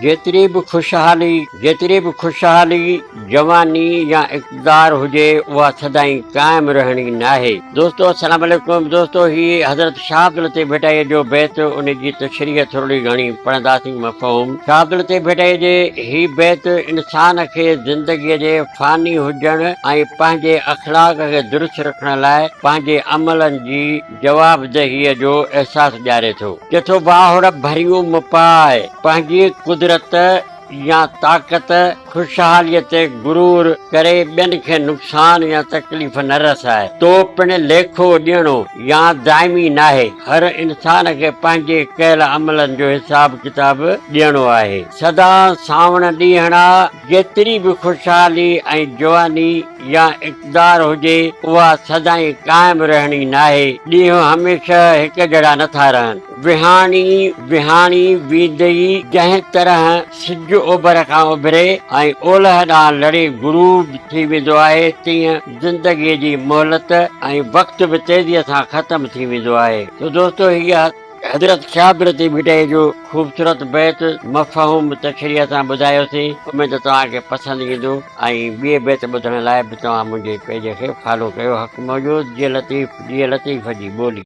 جيتري به خوشحالي جيتري به خوشحالي، جواني يا اقتدار هجي اها سدائين قائم رهڻي ناهي. دوستو السلام عليڪم دوستو هي حضرت شاهه عبداللطيف ڀٽائي جو بيت ان جي تشريح ٿورڙي گهڻي پڙهنداسين مفهوم شاهه عبداللطيف ڀٽائي جي هي بيت انسان کي زندگي جي فاني هجڻ ۽ پنهنجي اخلاق کي درست رکڻ لاء پنهنجي عملن جي جوابدهيء جو احساس ڏياري ٿو. چٿو باهوڙ ڀريون م پاء، پنهنجي قدرت يا طاقت، خوشحاليء تي غرور ڪري ٻين کي نقصان يا تڪليف نه رساء. تو پڻ ليکو ڏيڻو يا دائمي ناهي. هر انسان کي پنهنجي ڪيل عملن جو حساب ڪتاب ڏيڻو آهي. سدا سانوڻ ڏينهڙا، جيتري به خوشحالي ۽ جواني يا اقتدار هجي، اها سدائين قائم رهڻي ناهي. ڏينهن هميشه هڪ جهڙا نٿا رهن. وهاڻي وهاڻي ويندي جنهن طرح سج اوڀر کان اڀري ۽ اولهه ڏانهن لڙي غروب ٿي ويندو آهي، تيئن زندگيء جي مهلت ۽ وقت به تيزيء سان ختم ٿي ويندو آهي. ته دوستو هيء حضرت شاهه عبداللطيف ڀٽائيء جو خوبصورت بيت مفهوم تشريح سان ٻڌايوسين، اميد ته توهان کي پسند ايندو ۽ ٻئي بيت ٻڌڻ لاء به توهان منهنجي پيج کي فالو ڪيو حق موجود جيئي لطيف جيئي لطيف جي ٻولي.